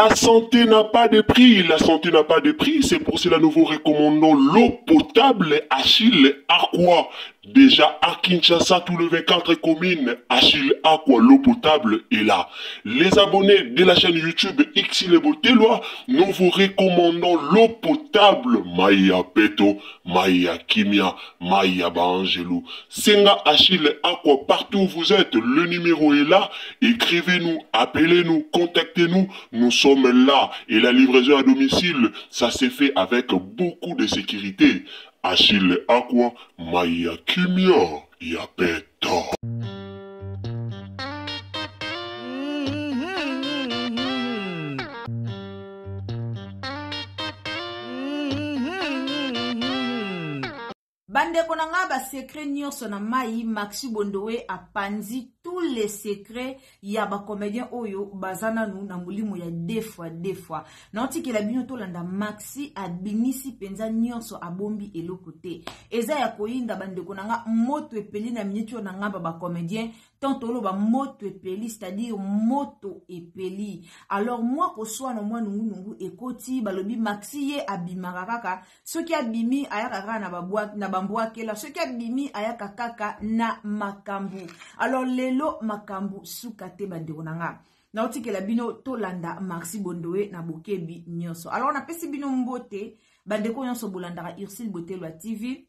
La santé n'a pas de prix, la santé n'a pas de prix, c'est pour cela nous vous recommandons l'eau potable Achille Aqua. Déjà à Kinshasa, tous les 24 communes, Achille Aqua, l'eau potable est là. Les abonnés de la chaîne YouTube Xile Boteloi, nous vous recommandons l'eau potable Maya Peto, Maya Kimia, Maya Baangelou. Senga Achille Aqua, partout où vous êtes, le numéro est là. Écrivez-nous, appelez-nous, contactez-nous. Nous sommes là. Et la livraison à domicile, ça s'est fait avec beaucoup de sécurité. Achille Aqua, Maya Kimia, Yapeta. Bandeko na nga ba secret nyonso na mai Maxi Bondowe apanzi tous les secrets ya ba comédiens oyo baza nanu na molimo ya deux fois deux fois. Naotikela bino tolanda Maxi abimisi penza nyonso abombi eloko te. Eza ya koyinda bandeko na nga moto epeli na minute oyo na ngamba ba comédiens tant toloba moto epeli c'est-à-dire moto epeli. Alors moi koswana mwa nungu nungu ekoti balobi Maxi ye abimaka kaka soki abimi ayaka kaka na babwa na bambwakela soki abimi ayaka kaka na makambo alors lelo makambo suka te bandeko na nga naotikela bino tolanda Maxi Bondowe na bokebi nyonso alors napesi bino mbote bandeko nyonso bolandaka Ursule Botelwa TV.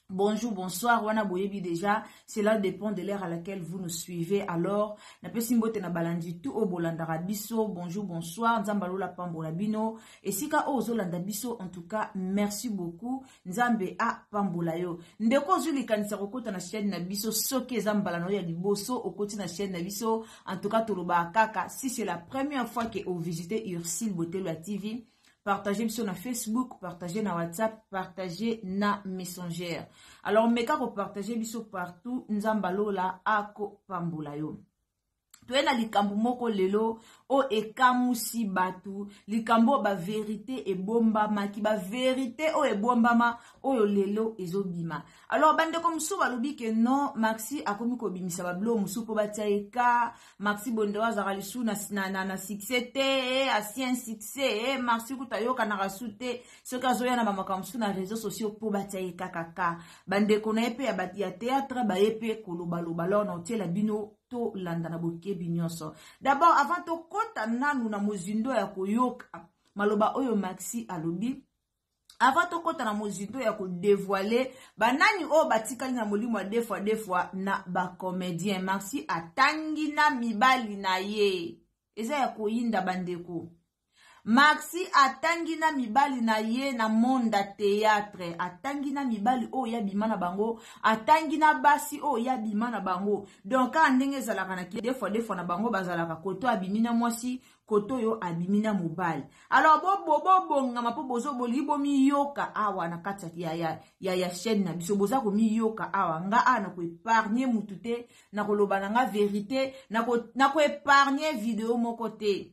Bonjour, bonsoir, wana boyebi déjà, cela dépend de l'heure à laquelle vous nous suivez. Alors, napesi mbote na balandi tout au bolandaka biso, bonjour, bonsoir, Nzambe alola pambola bino. Esika oyo ozolanda biso, en tout cas, merci beaucoup. Nzambe a pambola yo. Ndeko ozwi likanisa kokota na chaîne na biso, soki eza mbala na yo ya liboso okoti na chaîne na biso, en tout cas tolobaka kaka si c'est la première fois que o visiter Ursule Botelwa TV, partagez biso na Facebook, partagez na WhatsApp, partagez na Messenger. Alors meka ko partager biso partout, Nzambe alola ako pambola yo. Toye na likambo moko lelo oyo ekamusi bato, likambo oyo ba verite ebombamaki, ba verite oyo ebombama oyo lelo ezobima. Alors bandeko mosusu balobi ke non, Maxi akomi kobimisa ba biloko mosusu mpo batia ye ka, Maxi Bondo azalaka lisusu na, na, na, na succès te, eh, ancien succès, eh, Maxi kuta ayokanaka su te soki azoya na bamakambo mosusu na réseaux sociaux mpo batia ye kaka ka. Bandeko na ye mpe ya, ya théâtre baye mpe kolobaloba. Alors na otiela bino tolanda na bokebi nyonso. D'abord avant tokota nanu na mozindo ya koyoka maloba oyo Maxi alobi, avant tokota na mozindo ya kodevoile banani oyo batikali na molimo ya deux fois deux fois na bacomédien, Maxi atangi na mibali na ye, eza ya koyinda bandeko. Maxi atangi na mibali na ye na monde ya théâtre, atangi na mibali oyo ya bima na bango, atangi na basi oyo ya bima na bango. Donc kaka ndenge ezalaka na deux fois deux fois na bango bazalaka koto abimi na mwasi, koto oyo abimi na mobali. Alors bobongama mpo bozo bolingi bomiyoka awa na kati ya, ya, ya, ya chaîne na biso, boza komiyoka awa. Nga awa na koépargne mutu te, na koloba na nga vérité, na koépargne video moko te.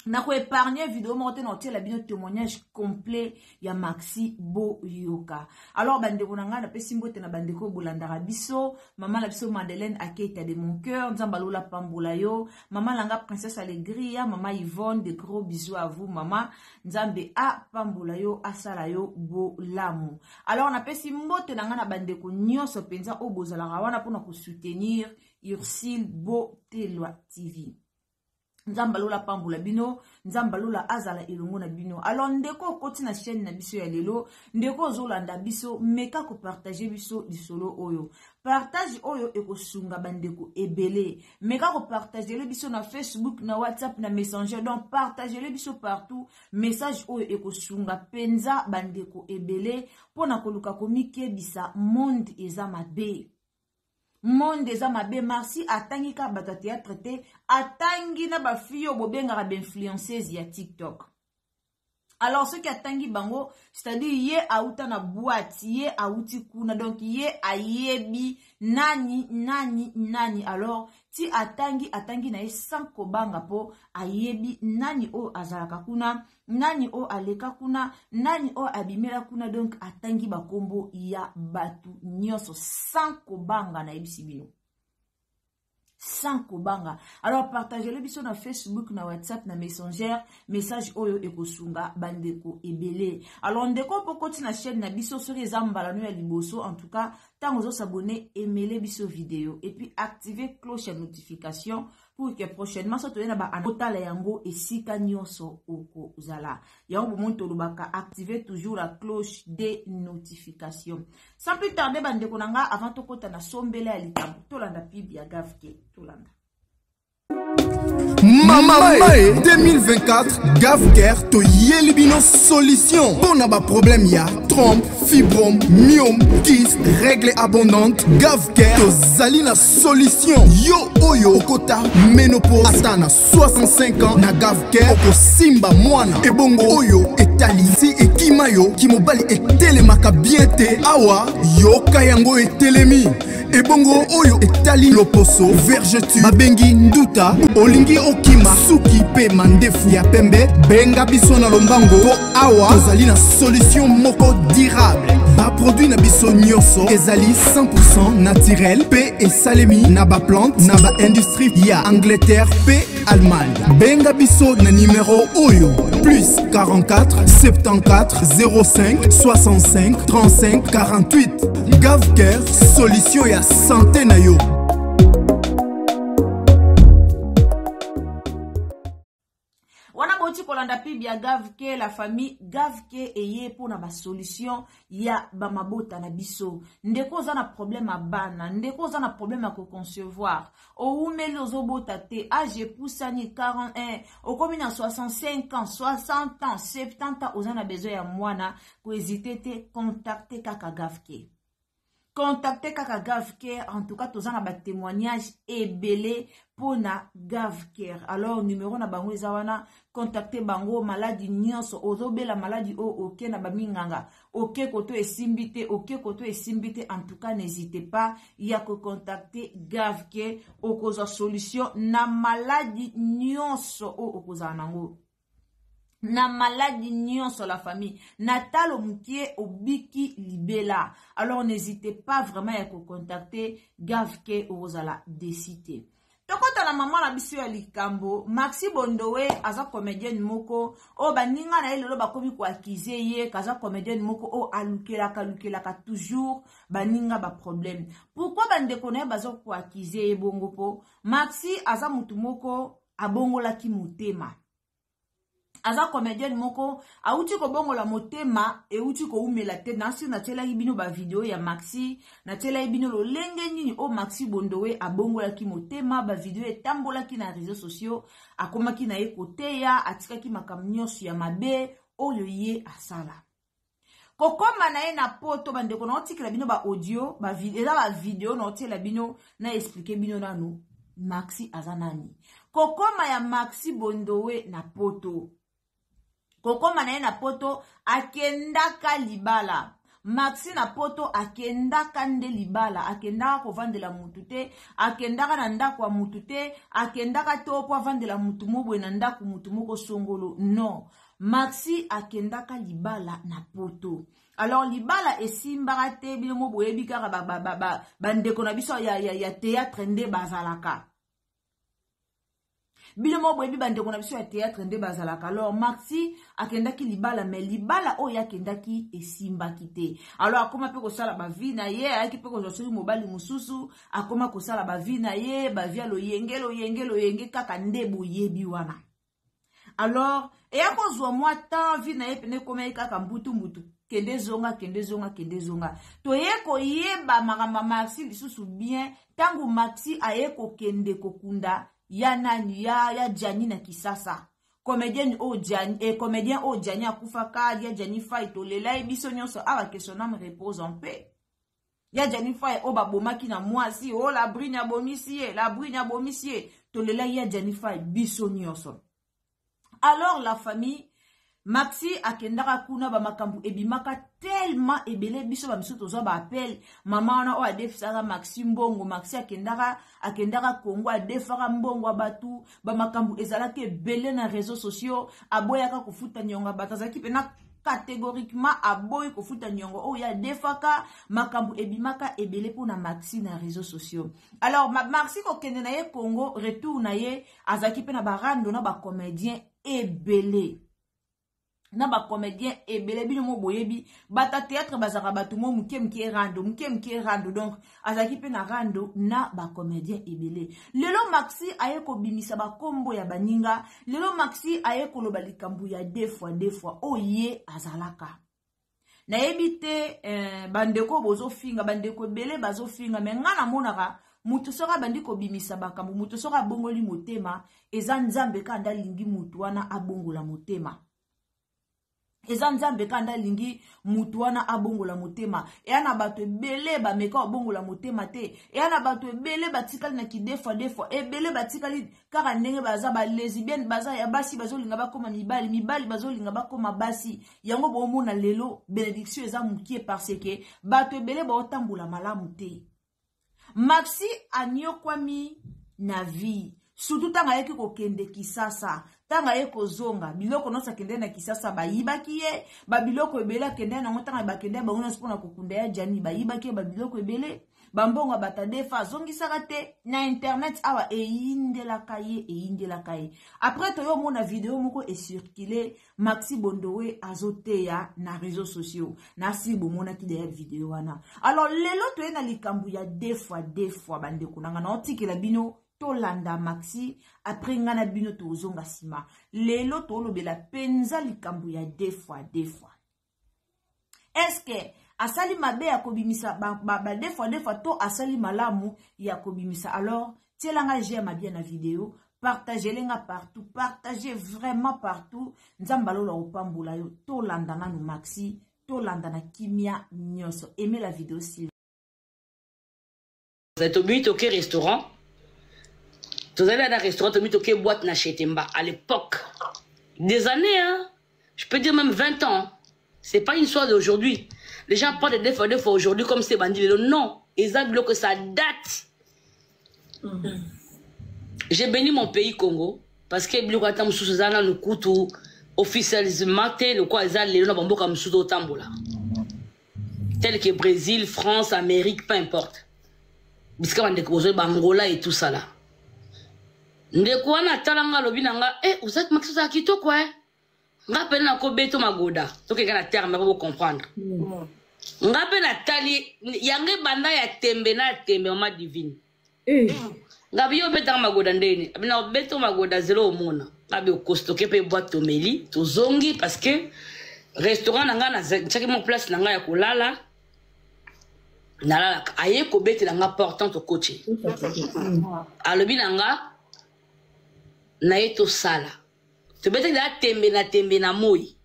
Na koépargne video moko te, na kotiela bino témoignage complet ya Maxi Boyoka. Alors bandeko na ngai, napesi mbote na bandeko bolandaka biso, mama na biso Madeleine Aketa de mon cœur, Nzambe alola pambola yo, mama na nga Princesse Alegria, mama Yvonne, de gros bisous à vous mama, Nzambe a pambola yo, asala yo bolamu. Alors napesi mbote na ngai na bandeko nyonso mpenza oyo bozalaka wana mpona kosoutenir Ursule Botelwa TV. Nzambe alola pambola bino, Nzambe alola azala elongo na bino. Alors ndeko okoti na chaîne na biso ya lelo, ndeko ozolanda biso, meka kopartage biso lisolo oyo. Partage oyo ekosunga bandeko ebele. Meka kopartagele biso na Facebook, na WhatsApp, na Messenger. Donc partagele biso partout. Message oyo ekosunga penza bandeko ebele pona koluka komikebisa, monde eza mabe. Monde eza mabe. Maxi atangi ka bato ya théâtre te, atangi na ba fille oyo bobengaka ba influenceuse ya TikTok. Alors soki atangi bango, c'est-à-dire ye auta na boîte, ye auti kuna, donc ye ayebi nani nani nani. Alors ti atangi, atangi na ye sans kobanga po ayebi nani oyo azalaka kuna, nani oyo aleka kuna, nani oyo abimela kuna. Donc atangi bakombo ya bato nyonso sans kobanga, nayebisi bino. Sans kobanga. Alors partagez-le biso na Facebook, na WhatsApp, na Messenger, message oyo ekosunga bandeko ebele. Alors ndeko po koti na chaîne na biso soki eza mbala no ya liboso, en tout cas tango ozo s'abonner, aimer biso vidéo et puis activer cloche ya notification pour que prochainement so toye na ba otala yango esika nyonso okozala. Yango bomoni tolobaka activer toujours la cloche de notification. Sans plus tarder bandeko na nga, avant tokota na sombela ya likambo, tolanda pub ya Gavke, tolanda. Mama Mae 2024 Gavcare toyeli bino solution mpo na baproblème ya trompe, fibrome, myome, kyste, règle abondante. Gavcare tozali na solution. Yo oyo okota ménopause ata na 65 ans, na Gavcare okosimba mwana. Ebongo oyo etali si ekima yo kimobali etelemaka bien te, awa yoka yango etelemi. Ebongo oyo etali loposo, vergeture babengi nduta, olingi okima suki mpe mandefu ya pembe, benga biso na lombango po awa tozali na solution moko durable. Baproduit na biso nyonso ezali 100% naturel mpe esalemi na baplante na baindustrie ya Angleterre mpe Allemagne. Benga biso na numero oyo plus 44 74 05 65 35 48. Gavcare, solution ya santé na yo. Wana boti kolanda pub ya Gavke, la famille Gavke eye mpona basolution ya bamabota na biso. Ndeko oza na problème ya bana, ndeko oza na problème ya koconcevoir, owumeli ozobota te, age epusani 41, okomi na 65 ans, 60 ans, 70 ans, oza na besoin ya mwana, kohésite te, contacte kaka Gavke. Contacte kaka Gavcare. En tout cas toza na batémoignage ebele mpona Gavcare. Alors numero na bango eza wana, contacte bango. Maladi nyonso ozobela, maladi oyo oke na baminganga, oke koto esimbi te, oke koto esimbi te, en tout cas n'hésitez pas ya kocontacte Gavcare, okozwa solution na maladi nyonso oyo okozala nango, na maladi nyonso la famille, na talo mokie obiki libela. Alors n'hésitez pas vraiment ya kocontacte Gavke, okozala desi te. Tokota na mama na biso ya likambo. Maxi Bondowe aza comédienne moko oyo baninga na ye lelo bakomi koakize ye kaza comédienne moko oyo alukelaka alukelaka toujours baninga baproblème. Pourquoi bandeko na ye baza koakize ye bongo? Mpo Maxi aza motu moko abongolaki motema, aza comédienne moko awuti kobongola motema, euti koumela te. Nasi natielaki bino bavideo ya Maxi, natielaki bino lolenge nini oyo Maxi Bondowe abongolaki motema. Bavideo etambolaki na réseaux sociaux, akomaki na ye koteya, atikaki makambo nyonso ya mabe oyo ye asala. Kokoma na ye na poto, bandeko, naotikela bino baaudio, eza bavideo naotiela bino na explike bino nanu Maxi aza nani. Kokoma ya Maxi Bondowe na poto, kokoma na ye na poto, akendaka libala. Maxi na poto akendaka nde libala, akendaka kovandela mutu te, akendaka na ndako ya mutu te, akendaka te po avandela mutu mobwe na ndako mutu moko songolo, non. Maxi akendaka libala na poto. Alors libala esimbaka te, bino mo boyebi kaka bandeko na biso ya théâtre nde bazalaka, bino mo boyebi bandeko na biso ya théâtre nde bazalaka. Alors Maxi akendaki libala, mais libala oyo akendaki esimbaki te. Alors akoma mpe kosala bavie na ye, ayaki mpe kozwa soki mobali mosusu, akoma kosala bavie na ye, bavie ya loyenge loyenge loyenge kaka nde boyebi wana. Alors eya kozwa mwa temps, vie na ye pene ekomaki kaka mbutu mbutu, kende zonga, kende zonga, kende zonga. Toye koyeba makambo ya Maxi lisusu bien ntango Maxi aye kokende kokunda ya nani ya Jani na Kisasa, comédienne oyo Jani, comédien oyo Jani akufaka, ya Jani Fai, tolela ye biso nyonso awa, que son âme repose en paix. Ya Jani Fai oyo babomaki na mwasi oyo la Brine abomisi ye, la Brine abomisi ye, tolelaki ya Jani Fai biso nyonso. Alors la famille, Maxi akendaka kuna, bamakambo ebimaka tellement ebele, biso bamisu tozwa baappel. Mama wana oyo adefisaka Maxi mbongo, Maxi akendaka Kongo, adefaka mbongo ya bato, bamakambo ezalaki ebele na réseaux sociaux, aboyaka kofuta niongo ya bato, azalaki mpena. Catégoriquement aboyi kofuta niongo oyo ye adefaka. Makambo ebimaka ebele mpona Maxi na réseaux sociaux. Alors Maxi kokende na ye Congo, retour na ye, azalaki mpe na barando na bacomédien ebele, na bacomédien ebele. Bino mo boyebi, bato ya théâtre bazalaka bato mo moke moke rando, moke moke rando. Donc azalaki mpe na rando na bacomédien ebele. Lelo Maxi aye kobimisa bakombo ya baninga. Lelo Maxi aye koloba likambo ya deux fois deux fois oyo ye azalaka. Nayebi te, bandeko bozofinga, bandeko ebele bazofinga, me nga namonaka moto soki abandi kobimisa makambo, moto soki abongoli motema, eza Nzambe kaka nde alingi motu wana abongola motema. Eza Nzambe kaka nde alingi motu wana abongola motema. Eya na bato ebele bameka kobongola motema te. Eya na bato ebele batikali na kidefwa defwa, ebele batikali kaka ndenge baza balesbienne, baza ya basi bazolinga bakóma mibali, mibali bazolinga bakóma basi. Yango bomona lelo bénédiction eza mokie, parce que bato ebele baotambola malamu te. Maxi aniokwami na vie, surtout ntango ayeki kokende Kisasa. Ntango aye kozonga, biloko nyonso akende na Kisasa bayibaki ye, babiloko ebele akende nango. Ntango bakende bango nyonso mpona kokunda ya Jani, bayibaki ye babiloko ebele, bambongo ya bato adefa azongisaka te. Na internet awa eyindelaka ye, eyindelaka ye. Après toyomona video moko ecircule, Maxi Bondowe azoteya na réseaux sociaux. Nasi bomonaki deya video wana. Alors lelo toye na likambo ya deux fois deux fois. Bandeko na nga, naotikela bino tolanda Maxi, après nga na bino tozonga nsima. Lelo tolobela mpenza likambo ya deux fois deux fois. Est-ce asali mabe ya kobimisa ba, ba, ba deux fois deux fois to asali malamu ya kobimisa? Alors tielanga j'aime bien na video, partagez nga partout, partagez vraiment partout. Nzambe alola opambola yo. Tolanda nanu Maxi, tolanda na kimia nyonso. Aimez la vidéo s'il Tobi toke restaurant, tozali na restaurant, tobi toke boîte na Chetemba à l'époque, des années, hein, je peux dire même 20 ans. C'est pas une histoire d'aujourd'hui. Les gens parlent de deux fois deux fois aujourd'hui comme c'est bandit lelo. Non, eza biloko ça date. J'ai béni mon pays Congo parce que biloko ata mosusu eza nanu kutu officiellement te lokola eza lelo na bamboka mosusu otambola, tel que Brésil, France, Amérique, peu importe bisika bandeko bozoi, bangola et tout ça là. Ndeko wana atalanga, alobi na nga: "E, oza Maxi, ozala kitoko e." Nga mpe nakobeta magoda, tokeka na terme po bocomprendre. Nga mpe natali yango, ebanda ya tembe na ya tembe. Mama Divine, ngabi: "Yo obetanga magoda ndeni?" Abi: "Na obeta magoda, zelo omona." Ngabi: "Okosi." Toke mpe boîte, tomeli, tozongi, parce que restaurant na ngai natiaki mo place na ngai ya kolala, nalalaka. Aye kobetela nga portant, tokotie, alobi na nga na ye tosala. Tobetaki ya tembe na tembe na moi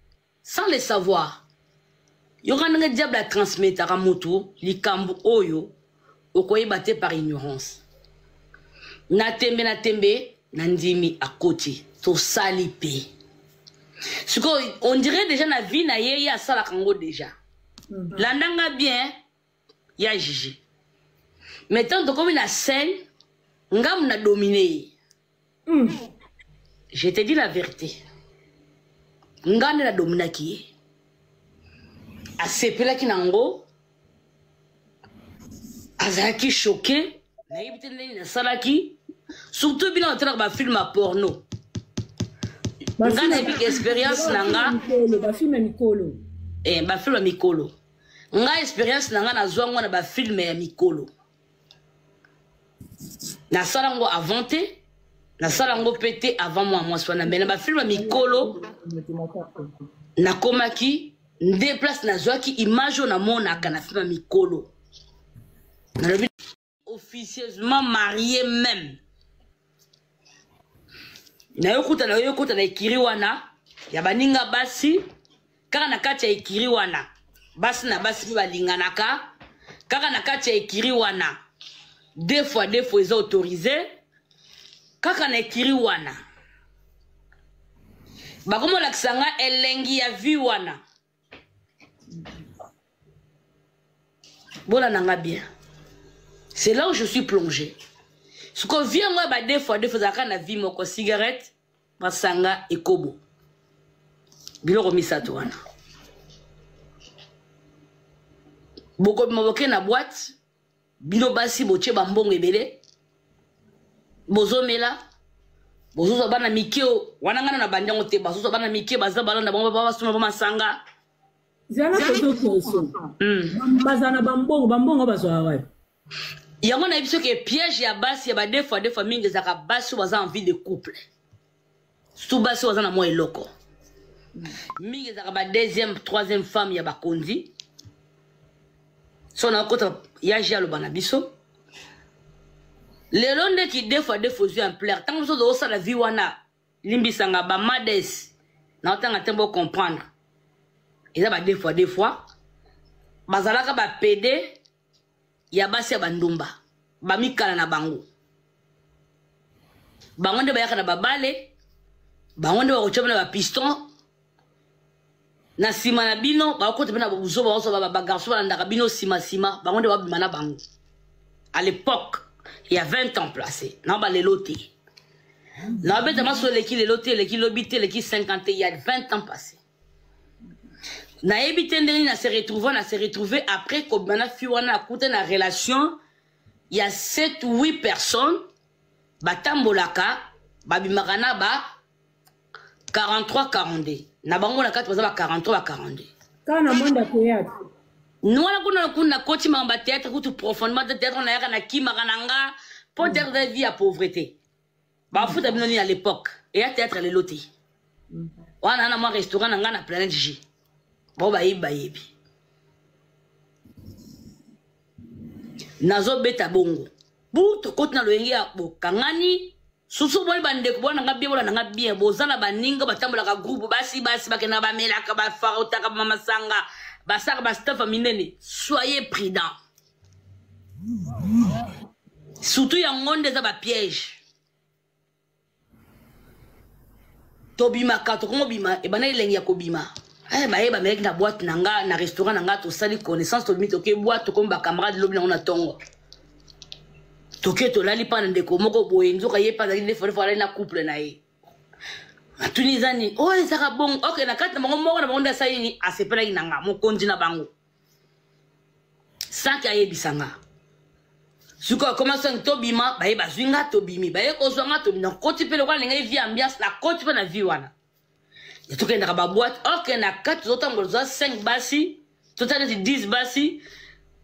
sans le savoir. Yoka ndenge diable atransmetaka motu likambo oyo okoyeba te par ignorance. Na tembe na tembe, na ndimi, akoti, tosali mpe. Sikoyo on dirait déjà na vie na ye, ye asalaka yango déjà. Landanga bien ya Gigi. Maintenant tokomi na scène, ngamu na domine ye. Je te dis la vérité, nga nde nadominaki ye. Asepelaki nango, azalaki choqué. Nayebi te ndenge nasalaki. Surtout bino otalaka bafilm ya porno, nga nayebi expérience na nga. Bafilm ya mikolo. Eh, bafilm ya mikolo. Nga expérience na nga, nazwa ngo na bafilm ya mikolo. Nasala yango avant te, nasala yango mpe te avant mwa mwasi wana, mais na bafilm ya mikolo nakomaki nde place nazwaki image oyo namonaka na film ya mikolo. Nalobi officieusement marié même, nayokuta nayokuta na ekiri wana ya baninga basi. Kaka na kati ya ekiri wana, basi na basi mpe balinganaka. Kaka na kati ya ekiri wana, deux fois deux fois eza autorisé. Kaka na ekiri wana bakomolakisa nga elengi ya vie wana. Bolanda nga bien, c'est là où je suis plongé. Siko vie yango ya ba deux fois deux fois ezalaka na vie moko: cigarette, masanga, ekobo, biloko misato wana. Bokobima boke na boîte, bino basi botie bambongo ebele, bozomela, bozozwa bana mike wana ngana na bandi yango te, bazozwa bana mike baza balanda bango basomba ba masanga. Zala kozo question. Bazala na bambongo, bambongo bazwa wapi? Yango na biso ke piège ya basi ya ba deux fois deux fois mingi ezalaka basi oyo baza en vie de couple. Surtout basi oyo baza na mwa eloko. Mingi ezalaka ba deuxième, troisième femme ya bakonzi. So na okota ya ji aloba na biso. Lelo nde ki deux fois deux fois ozwi ampleur. Ntango biso tozosala vie wana, limbisanga ba mades na otanga te bo comprendre. Eza ba deux fois deux fois. Bazalaka ba PD ya basi ya bandumba bamikala na bango bango nde bayaka na babale bango nde bakotya bino na bapiston na nsima na bino bakokota mpe na buzoba baoso bagarçon balandaka bino nsima nsima bango nde babima na bango à l'époque il y a 20 ans placé na balelo te na babeta maso eleki lelo te eleki lobi te eleki 50 il y a 20 ans passé nayebi te ndenge nini na se retrouve na se retrouve après kobima na fille wana akuta na relation ya 7 ou 8 personnes batambolaka babimaka na ba 43 42 na bango na kati baza ba 43 ba 42 kaka na monde ya théâtre wana kuna kuna nakoti makambo ya théâtre kutu profondément te théâtre nayaka nakimaka na nga mpo théâtre eza vie ya pauvreté bafuta bino nini à l'époque eya théâtre lelo te wana na mwa restaurant na ngai na planète G bao bayebi bayebi nazobeta bongo bu tokoti na loyenge ya bokangani susu boni bandeko bona nga bien bona na nga bien boza na baninga batambolaka groupe basi basi bakendaka bamelaka bafarotaka bamasanga basaka bastaff ya minene soyez prudent surtout yango nde eza bapiège tobimaka tokomobima ebanda elengi ya kobima eh, baye bamelaki na boîte na nga na restaurant na nga tosali connaissance tobimi toke boîte tokomi bacamarade lobi nango na ntongo toke tolali mpa na ndeko moko boye nzoka ye mpe azalaki nde fo alali na couple na ye natuni eza nini oyo oh, ezaka bongo ok na kati na bango moko na bango nde asali nini asepelaki na nga mokonzi na bango sans ke ayebisa nga sikoyo akoma songi tobima baye bazwi nga tobimi baye kozwa nga tobimi nakoti mpe lokola ndenge vie ambiance nakoti mpe na vie wana tokendaka baboite ok na kati tozotambola toza 5 basi totala neti 10 basi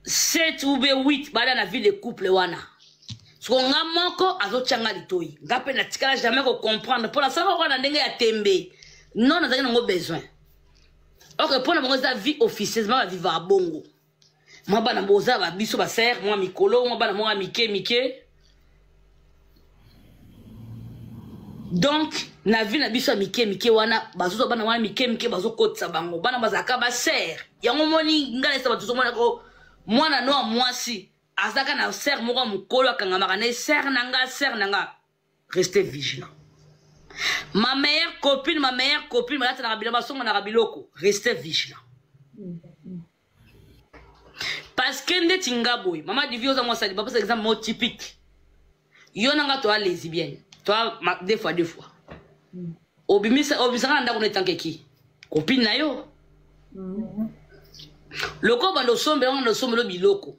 7 ou bien 8 bada na vie de couple wana siko nga moko azotya nga litoi nga mpe natikala jamais kocomprendre mpo nasalaka kaka na ndenge ya tembe non nazalaki nango besoin ok mpo na bango eza vie officieusement bavivaka bongo mwa bana boza ba biso basere mwa mikolo mwa bana mwa mike mike donc na vie na biso ya mike mike wana bazozwa bana wana mike mike bazokotisa bango bana bazalaka basere yango moni ngai naisa bato ozomonako mwana no ya mwasi azalaka na sere moko ya mokolo akangamaka na ye sere na nga sere na nga restez vigilant ma meilleure copine ma meilleure copine balatanaka biloko basonganaka biloko restez vigilant parce que ndeti nga boye mama divi oza mwasi aliba pesa exemple moko typique yo na nga toa lesbienne toa deux fois deux fois obimisa obimisaka na ndako na etanke ki copine na yo lokola banda osombela ngo na osombela biloko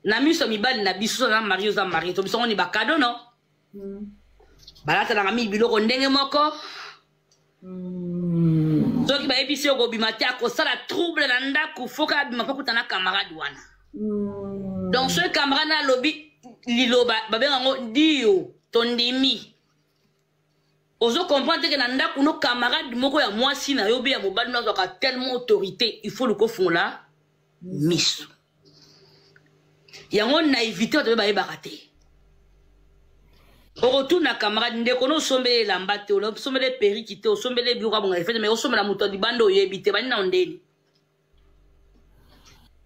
na miso ya mibali na biso oza marie oza marie tobisango ni bakado no balatanaka mingi biloko ndenge moko soki bayebisi yo kobima te akosala trouble na ndako foka abima mpo akuta na camarade wana donc soki camarade na alobi liloba babenga yango dio tondimi ozo comprendre te ke na ndako no camarade moko ya mwasi na yo be ya mobali no azwaka tellement autorité il faut luka ofungola miso yango naivité bato be bayebaka te okotuna camarade ndeko no osombeli elamba te osombeli periki te osombeli biloko ya bonga efete mai osombela moto ya libanda oyebi te bani na ondeni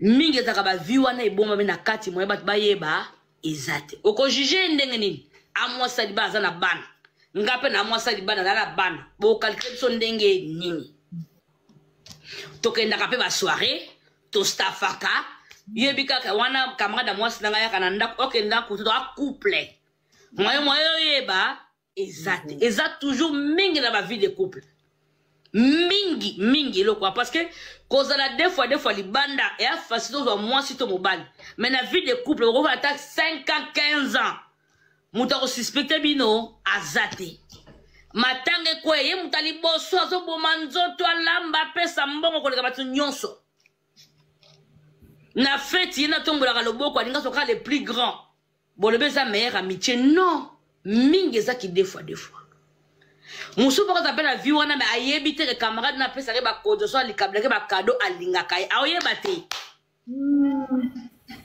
mingi ezalaka bavi wana ebombami na kati moye bato bayeba eza te okojuge ndenge nini amwasi libala aza na bana nga mpe na amwasi libala aza na bana bokalkile biso ndenge nini tokendaka mpe basoirée tostafaka yebi kaka wana camarade ya mwasi na ngai yaka na ndako okenda kutu toa couple moye moye oyeba eza te eza toujours mingi na bavie de couple. Mingi mingi eloko wana parce que kozala deux fois deux fois libanda eya facile ozwa mwasi to mobali, mais na vie de couple okoki ata 5 ans 15 ans moto akosuspecte bino aza te. Matanga ekweya, ye moto ya liboso azoboma nzoto, alamba, apesa mbongo koleka bato nyonso na feti. Ye natombolaka loboko, alinga soka le plus grand. Bolobi eza meilleure amitié? Non, mingi eza ki deux fois deux fois. Mosusu moko aza mpe na vie wana, me ayebi te ke camarade na apesaka ye bakozo, so alikablaki bakado, alingaka ye, aoyeba te.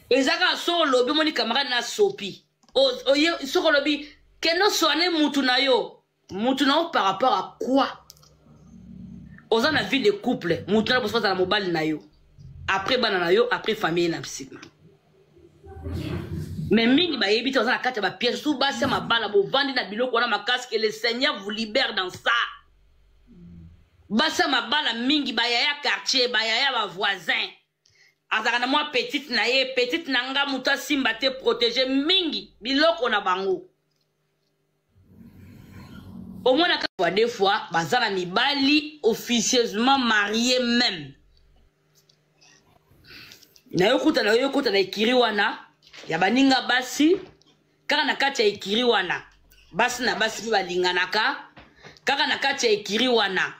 Eza kaka so olobi, omoni camarade na sopi, soki olobi kende oswane mutu na yo, mutu na yo par rapport à quoi? Oza na vie de couple, mutu na boso azala mobali na yo, après bana na yo, après famille na nsima. Mais mingi bayebi te, baza na kati ya bapiège. Su basi ya mabala, bovandi na biloko wana makasi, que le Seigneur vous libère dans ça. Basi ya mabala mingi, bayaya quartier, bayaya bavoisin, azalaka na mwa petite na ye, petite na nga moto asimba te, protege mingi biloko na bango. Omonaka fois deux fois baza na mibali officieusement marié même. Nayokuta nayokuta na ekiri wana ya baninga basi, kaka na kati ya ekiri wana basi na basi mpe balinganaka, kaka na kati ya ekiri wana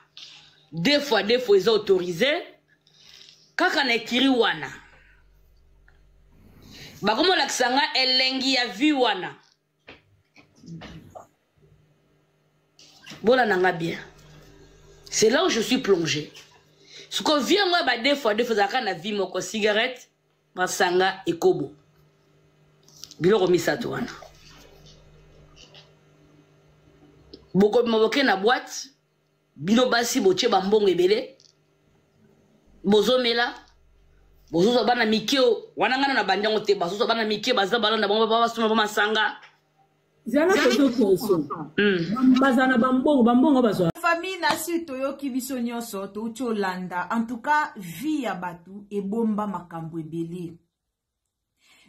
deux fois deux fois eza autorisé. Kaka na ekiri wana bakomolakisa nga elengi ya vie wana. Bolanda nga bien, c'est là où je suis plongé. Siko vie yango ya ba deux fois deux fois ezalaka na vie moko: cigarette, masanga, ekobo, biloko misato wana. Bokobima, boke na boîte, bino basi botie bambongo ebele, bozomela, bozozwa bana mike wana. Ngana na bandi yango te, bazozwa bana mike, baza balanda bango, basoma ba masanga. Zala kozo question. Baza na bambongo, bambongo bazwa. Famille, nasi toyoki biso nyonso, touti olanda. En tout cas, vie ya bato ebomba makambo ebele.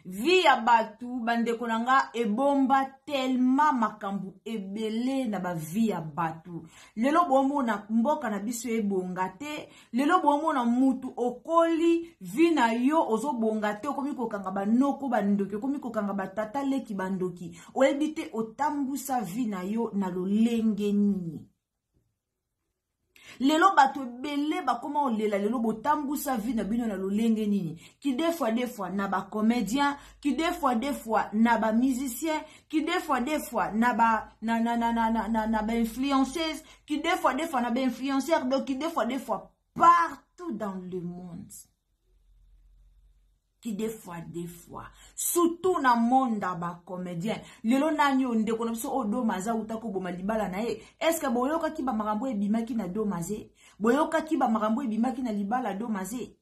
Vie ya bato, bandeko na nga, ebomba tellement makambo ebele na bavie ya bato. Lelo bomona mboka na biso ebonga te. Lelo bomona mutu okoli, vie na yo ozobonga te, okomi kokanga banoko bandoki, okomi kokanga batata leki bandoki. Oyebi te otambusa vie na yo na lolenge nini. Lelo bato ebele bakoma olela lelo, botambusa vie na bino na lolenge nini? Ki deux fois deux fois na bacomédien, ki deux fois deux fois na bamusicien, ki deux fois deux fois na ba na na na na na na, na bainfluenceuse, ki deux fois deux fois na bainfluenceur, donc ki deux fois deux fois partout dans le monde, ki deux fois deux fois surtout na monde ya bacomédien. Lelo nani oyo ndeko na biso oyo Domaze auta koboma libala na ye? Est-ce boyokaki bamakambo ebimaki na Domaze? Boyokaki bamakambo ebimaki na libala Domaze?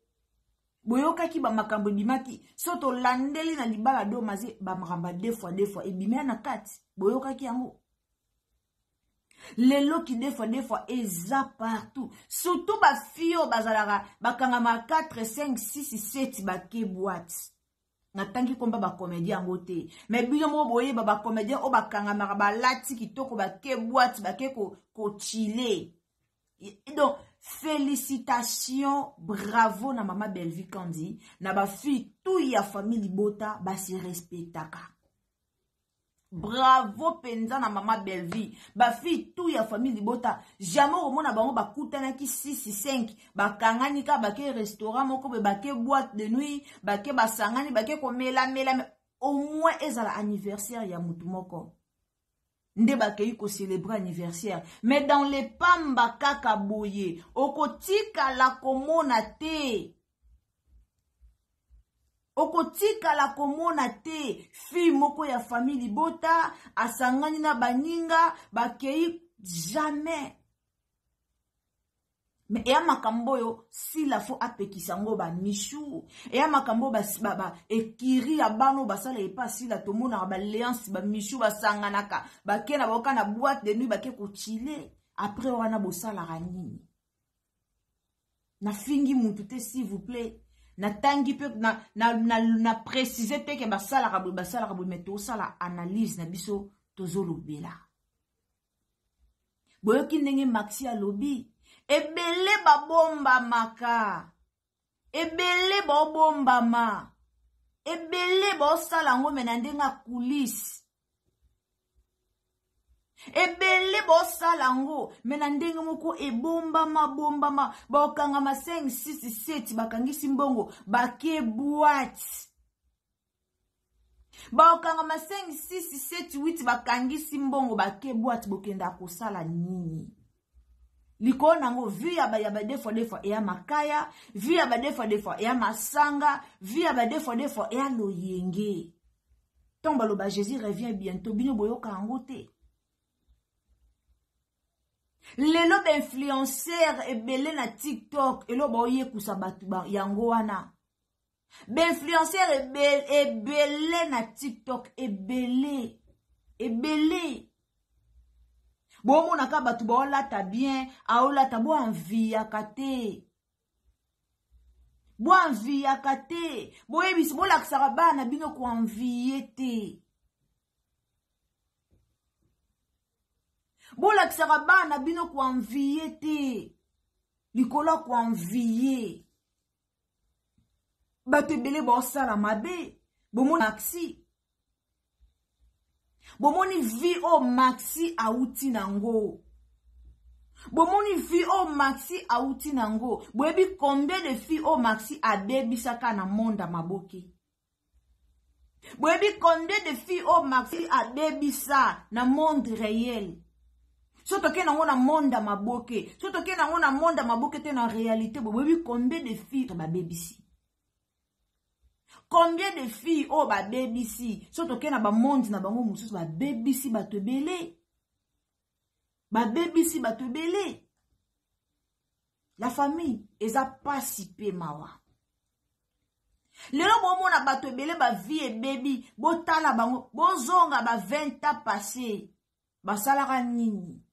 Boyokaki bamakambo ebimaki? So tolandeli na libala Domaze, bamakambo ya deux fois deux fois ebimea na kati, boyokaki yango? Lelo ki deux fois deux fois eza partout, surtout bafille oyo bazalaka bakangama 4 5 6 7, bake boîte. Natangi komba bacomédien yango te, mais bino moko boyeba bacomédien oyo bakangamaka, balati kitoko, bake boîte, bake kochile. Donc félicitations, bravo na mama Bellevue Kandi, na bafille tout ya famille libota basi respectaka. Bravo mpenza na mama Bellevue. Bafille tout ya famille libota, jamais okomona bango bakutanaki 6 5, bakangani kaka, bake restaurant moko boye, bake boîte de nuit, bake basangani, bake komelamela. Au moins ezala anniversaire ya motu moko nde bakei kocélébrer anniversaire, mais dans les pamba kaka boye, okotikala komona te, okotikala komona te fille moko ya famille libota asangani na baninga, bakei, jamais. Mais eya makambo oyo Sila fo apekisa yango bamishu. Eya makambo oyo ba, ekiri ya bana oyo basala epa Sila. Tomonaka baleance, bamishu basanganaka, bake na baoka na boîte de nuit, bake kochile. Après wana bosalaka nini? Nafingi mutu te, s'il vous plaît. Natangi mpe na, na, na, na précise te ke basalaka boye, basalaka boye, mais tosala analyse na biso, tozolobela. Boyoki ndenge Maxi alobi. Ebele babombamaka. Ebele baobombama. Ebele baosala yango me na ndenge ya coulisse. Ebele baosala yango me na ndenge moko ebombama bombama. Baokangama 5 6 7 bakangisi mbongo bake boite. Baokangama 5 6 7 8 bakangisi mbongo bake boite. Bokenda kosala nini? Likolo nango vie ya ba ya ba deux fois deux fois eya makaya, vie ya ba deux fois deux fois eya masanga, vie ya ba deux fois deux fois eya loyenge. Ntango baloba Jésus revient bientôt, bino boyoka yango te. Lelo ba influenceur ebele na TikTok elo baoyekusa bato yango wana. Ba influenceur ebele na TikTok ebele ebele. Bomonaka bato baolata bien, aolata bo enviaka te. Bo enviaka te. Boyebisi bolakisaka bana bino ko envier te. Bolakisaka bana bino ko envier te. Likolo ya ko envier. Bato ebele baosala mabe. Bomoni Maxi. Bomoni vie oyo Maxi auti nango. Bomoni vie oyo Maxi auti nango. Boyebi combien de filles oyo Maxi abebisaka na monde ya maboke. Boyebi combien de filles oyo Maxi abebisa na monde réel. So toke nango na monde ya maboke. So toke nango na monde ya maboke te na réalité. Boyebi combien de filles babebisi. Combien de filles oyo babebisi. So toke na ba monde na bango mosusu babebisi bato ebele. Babebisi bato ebele. La famille eza pasi pe mawa. Lelo bomona bato ebele ba vie ebebi, botala bango, bozonga ba 20 ans passé. Basalaka nini?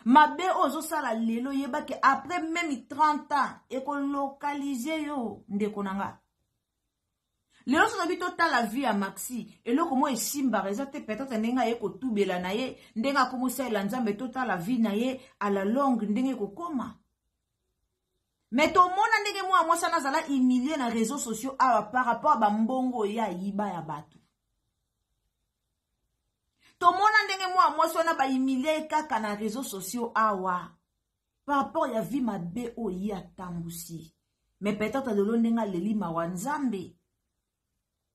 Mabe oyo ozosala lelo yebaki après même 30 ans ekolokalize yo ndeko na nga. Lelo soki totala vie ya Maxi, eloko moko esimbaka eza te, peut-être ndenge aye kotubela na ye, ndenge akomosalela Nzambe, totala vie na ye à la longue ndenge ekokoma. Mais tomona ndenge mwana mwasi wana azala humilié na réseaux sociaux awa par rapport à bambongo ye ayiba ya bato. Tomona ndenge mwana mwasi wana ba humilié kaka na réseaux sociaux awa par rapport ya vie mabe oyo ye atambusi. Mais peut-être lelo ndenge aleli mawa Nzambe.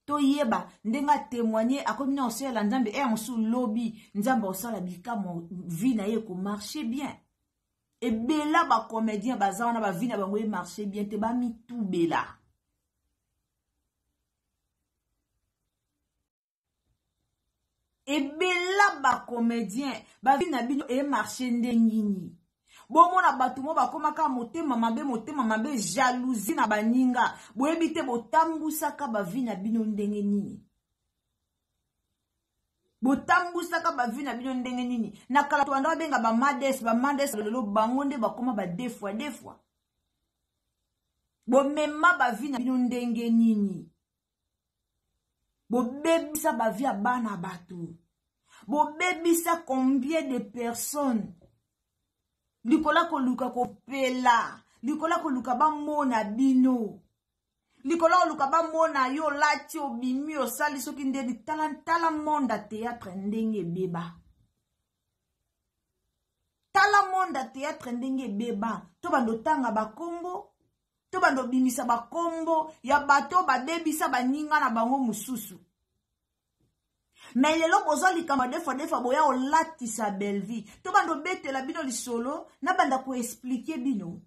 Toyeba ndenge atémoigner akomi na osalela Nzambe e mosusu lobi Nzambe osala bikamwa vie na ye ekomarcher bien. Ebela ba comédien baza wana ba vie na bango emarcher bien te, ba mitubela. Ebela ba comédien ba vie na bino emarcher ndenge nini? Bomona bato mo bakomaka motema mabe, motema mabe, jalousie na baninga. Boyebi te botambusaka ba vie na bino ndenge nini? Botambusaka ba vie na bino ndenge nini? Na kala to banda babenga ba mades, ba mades lelo bango nde bakoma ba deux fois, deux fois. Bomema ba vie na bino ndenge nini? Bobebisa ba vie ya bana bato. Bobebisa combien de personnes? Likola koluka kopela, likola koluka bamona bino. Likola koluka bamona yo lati obimi osali soki ndeni, tala tala monde ya théâtre ndenge ebeba. Tala monde ya théâtre ndenge ebeba. To bando tanga ba kombo, to bando bimisa ba kombo ya bato babebisa baninga na bango mosusu. Mais lelo bozwa likambo deux fois deux fois boya olatisa Bellevue. To bando betela bino lisolo na banda ko expliquer bino.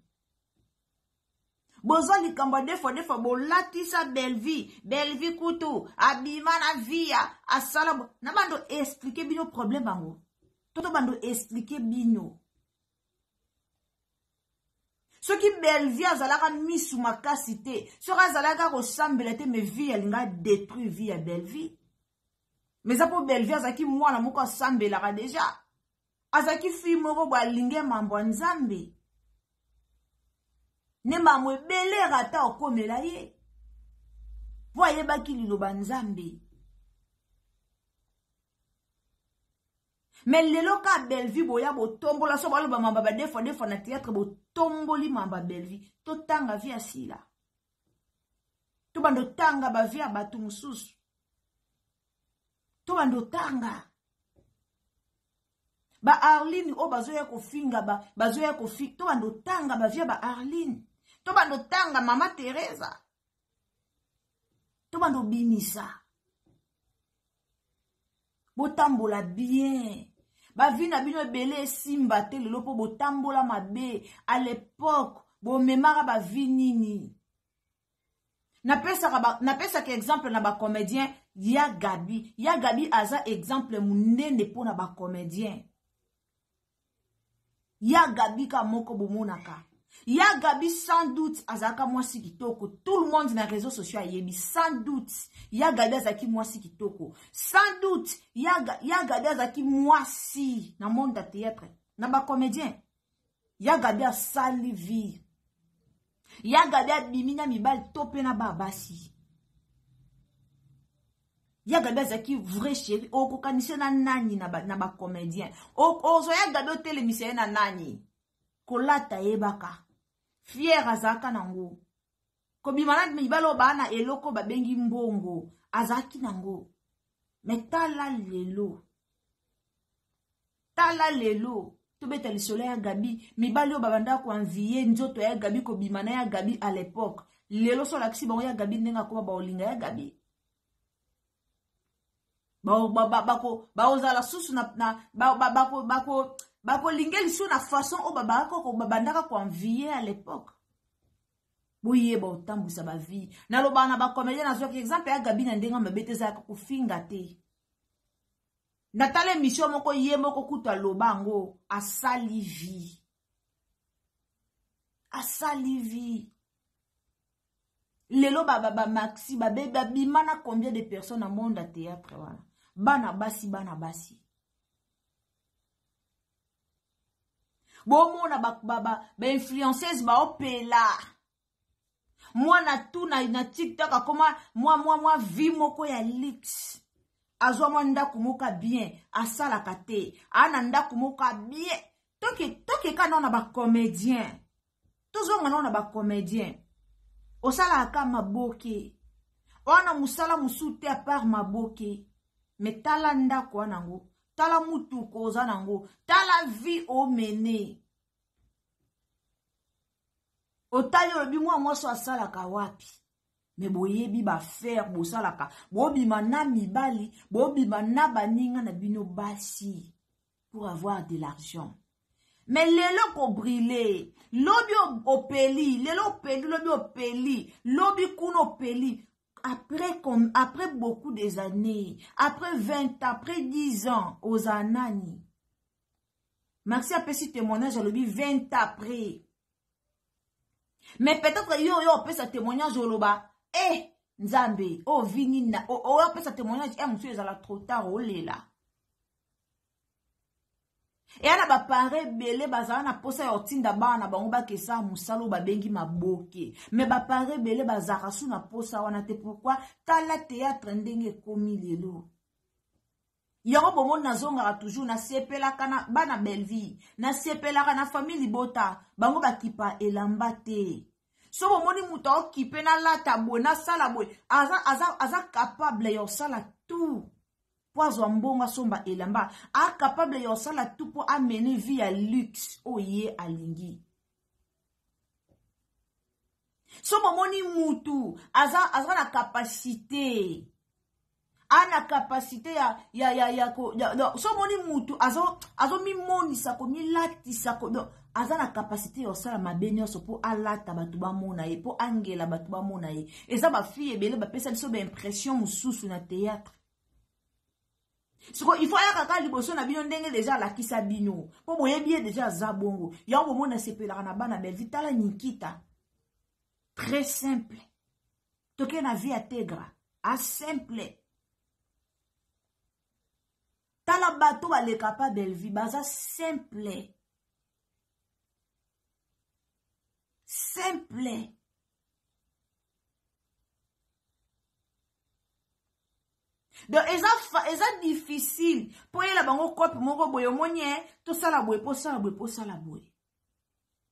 Bozwa likambo deux fois deux fois bolatisa Bellevue, Bellevue kutu abima na via asala na bando expliquer bino problème bango. To bando expliquer bino. Soki Bellevue azalaka misu makasi te, soki azalaka kosambela te, mais vie alinga détruire vie ya Bellevue. Mais ça po Bellevue azalaki mwana moko asambelaka déjà. Azalaki fille moko bo alinge mambo ya Nzambe. Ne mambo ebele rata okomela ye. Po ayebaki liloba Nzambe. Mais lelo ka Bellevue boya botombola so baloba mamba ba deux fois deux fois na théâtre botomboli mamba Bellevue. Totanga vie ya Sila. Tobanda otanga ba vie ya bato mosusu. Tobanda otanga. Ba Arline oyo bazoya kofinga ba bazoya kofi tobanda otanga ba vie ya ba Arline. Tobanda otanga mama Teresa. Tobanda obimisa. Botambola bien. Ba vie na bino ebele esimba te lelo po botambola mabe. À l'époque bomemaka ba vie nini? Napesaka ba, napesaka exemple na ba comédien ya Gabi. Ya Gabi aza exemple munene pona ba comédien. Ya Gabi ka moko bomonaka. Ya Gabi sans doute azalaka mwasi kitoko. Tout le monde na réseaux sociaux ayebi sans doute. Ya Gabi azalaki mwasi kitoko. Sans doute ya, ya Gabi azalaki mwasi na monde ya théâtre, na ba comédien. Ya Gabi asali vie. Ya Gabi abimi na mibali to pe na ba basi. Ya Gabi azalaki vrai chéri, okokanisa na nani na ba, na ba comédien. Ozwa ya Gabi otelemisa ye na nani? Kolata yebaka. Fier azalaka nango. Kobima na mibali oyo baa na eloko babengi mbongo, azalaki nango. Mais tala lelo. Tala lelo. Tobeta lisolo ya Gabi, mibali oyo babanda koenvier nzoto ya Gabi, kobima na ya Gabi à l'époque. Lelo so olakisi bango ya Gabi ndenge akoma baolinga ya Gabi. Bakozala susu na, na bakolinga lisusu na façon oyo babandaka koenvier à l'époque. Boyeba otambwisa ba vie. Nalobaka na ba comédien, nazwaki exemple ya Gabi na ndenge mabe te, ezalaka kofinga te. Natala émission moko ye moko kutu aloba yango, asali vie. Asali vie. Lelo ba ba, ba maxi ba be ba bima na combien de personnes na monde ya théâtre wana. Bana basi, bana basi. Bomona ba ba ba, ba influenceuse ba opela. Mwana tu na, na TikTok akoma mwa mwa mwa vie moko ya luxe. Azwa mwa ndako moko ya bien, asalaka te. Ana ndako moko ya bien. Toke, toke ka na ba comédien. Tozonga na ba comédien. Osalaka ka maboke. Wana musala musu te à part maboke. Mais tala ndako wana ngo, tala mutuko oza nango, tala vie omene. Otali olobi mwa mwasi asalaka wapi? Me boyebi ba faire bosalaka, bobima na mibali, bobima na baninga na bino basi pour avoir de l'argent. Mais lelo ko brûler, lobi opeli, lelo opeli, lobi opeli, lobi kuna opeli. Après, comme, après beaucoup des années, après 20 ans, après 10 ans, oza nani? Maxi apesi témoignage alobi 20 ans après. Mais peut-être yo yo opesa témoignage oloba, eh Nzambe, oh vini na, oh, oh opesa témoignage eh monsieur ezala trop tard olela. Eya na ba parents ebele bazala na posa ya kotinda bana na bango bakesa mosala oyo babengi maboke. Mais ba parents ebele bazalaka su na posa wana te. Pourquoi? Tala théâtre ndenge ekomi lelo. Yango bomoni nazongaka toujours, nasepelaka na bana Bellevue, nasepelaka na famille libota, bango bakipa elamba te. So bomoni moto aokipe nalata boye, nasala boye, aza, aza, aza capable ya kosala tout po azwa mbongo asomba elamba, a capable ya kosala tout po amene vie ya luxe oyo ye alingi. So bomoni mutu aza, aza na capacité, a na capacité ya, ya, ya, ya, ko, ya, ya, so omoni mutu azo, azomimonisa komilatisa ko, donc, aza na capacité ya kosala mabe nyonso po alata bato bamona ye, po angela bato bamona ye. Eza ba fille ebele bapesa biso ba impression mosusu na théâtre. Siko il faut ayaka kaka liboso na bino ndenge déjà alakisa bino, po boyebi ye déjà aza bongo. Yango bomoni asepelaka na bana Bellevue. Tala Nikita, très simple. Toke na vie ya Tegra, a simple. Tala bato baleka pa Bellevue, baza simple. Simple. Donc eza, eza difficile mpo oyela bango cope moko boye, omoni e tosala boye mpo osala boye mpo osala boye.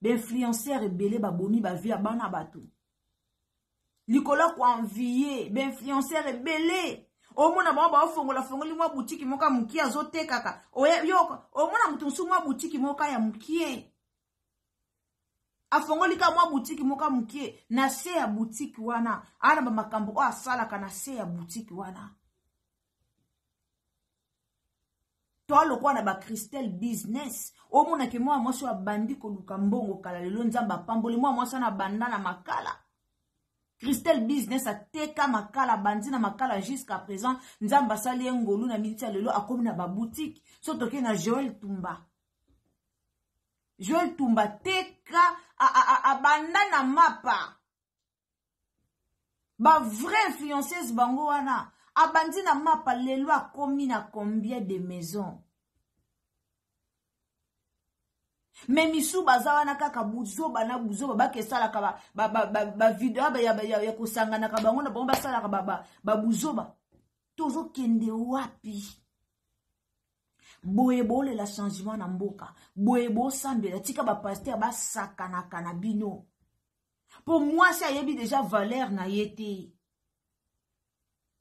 Bainfluenceur ebele babomi bavie ya bana bato likolo ya koenvie. Bainfluenceur ebele omona bango baofongola fongoli mwa butiki moko ya mokie, azotekaka. Omona moto mosusu mwa butiki moko ya mokie afongoli ka mwa butiki moko ya mokie, na se ya butiki wana aa na bamakambo oyo asalaka na se ya butiki wana. To lokola na bacristel business, omonake mwana mwasi oyo abandi koluka mbongo kala, lelo Nzambe apamboli mwana mwasi wana. Abanda na makala, Christelle Business, ateka makala, abandi na makala jusqu'à présent, Nzambe asali ye ngolu, na miniti ya lelo akomi na baboutique. So tokei na Joel Tumba, Joel Tumba teka, abanda na mapa. Bavrai influenceuse bango wana, abandi na mapa, lelo akomi na combien de maison? Me misu baza wana kaka buzoba na buzoba, bakesalaka bavideo ba, ba, ba, ya, ya kosanganaka bango na bango, basalaka babuzoba ba, ba Tozokende wapi boye? Bolela changement na mboka boye, bosambela, tika bapaster basakanaka na bino, mpo mwasi ayebi deja valeur na ye te.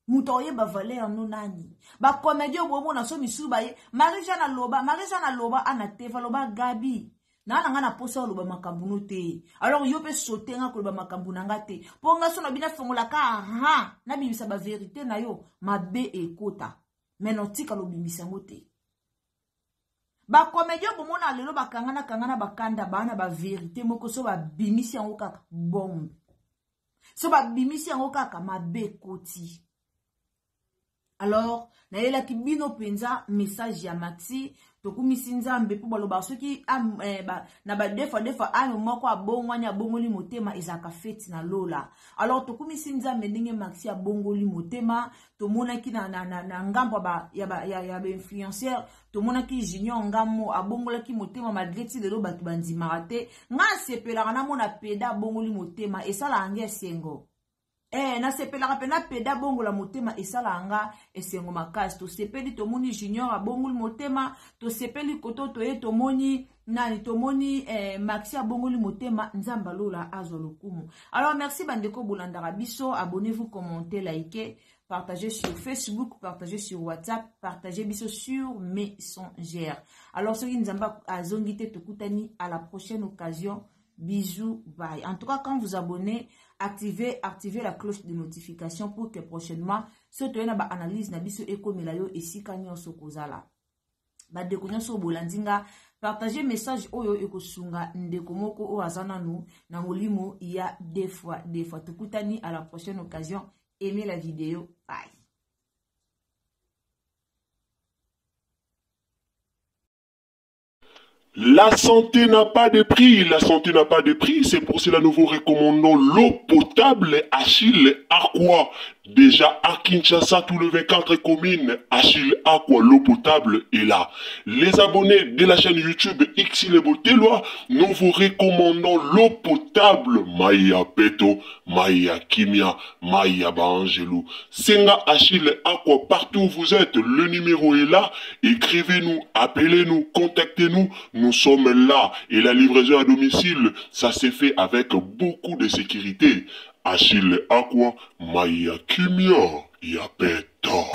Moto akoyeba valeur no nani? Bacomédien bomona so misusu baye. Marie Jeanne aloba, Marie Jeanne aloba, ana te aloba Gabi naa na nga na posa oloba makambo no te. Alors yo mpe sote nga koloba makambo na nga te, mpo nga so na bino afongolaka ha nabimisa baverité na yo mabe ekota me notika lobimisa yango te. Bacomédien bomona lelo bakangana kangana, bakanda baa na baverité moko, so babimisi yango kaka bombe, so babimisi yango kaka mabe ekoti. Alors nayelaki bino mpenza message ya Maxi. Tokumisi Nzambe mpo balobaka soki am, eh, ba, na badefa defa ame moko abongwani, abongoli motema, ezalaka feti na lola. Alors tokumisi Nzambe ndenge Maxi abongoli motema. Tomonaki na, na, na, na ngambo ya bainfluenceur ba, ya, ya tomonaki Junior Ngamo abongolaki motema malgré ti lelo bato bandimaka te. Nga asepelaka namona peda abongoli motema, esalaka nga esengo. Nasepelaka mpena peda abongola motema, esalaka nga esengo makasi. Tosepeli, tomoni Junior abongoli motema, tosepeli koto toye, tomoni nani, tomoni Maxi abongoli motema. Nzambe alola azwa lokumu. Alors merci bandeko bolandaka biso. Abonnez-vous, commentez, likez, partagez sur Facebook, partagez sur WhatsApp, partagez biso sur Messenger. Alors soki Nzambe azongi te, tokutani à la prochaine occasion. Bisous, bye. En tout cas, quand vous abonnez, activez, activez la cloche de notification pour que prochainement, soki toye na baanalyse na biso, ekomela yo esika nyonso kozala. Bandeko nyonso bolandi nga, partage message oyo, ekosunga ndeko moko oyo aza nanu na molimo ya deux fois deux fois. Tokutani à la prochaine occasion. Aimez la vidéo, bye. La santé n'a pas de prix, la santé n'a pas de prix, c'est pour cela nous vous recommandons l'eau potable Achille Aqua. Déjà à Kinshasa, tout le 24 communes, Achille Aqua, l'eau potable est là. Les abonnés de la chaîne YouTube Xile Boteloi, nous vous recommandons l'eau potable Maya Peto, Maya Kimia, Maya Baangelou. Senga Achille Aqua, partout où vous êtes, le numéro est là. Écrivez-nous, appelez-nous, contactez-nous. Nous sommes là. Et la livraison à domicile, ça s'est fait avec beaucoup de sécurité. Achille Aqua, Maya Kimia, Yapeto.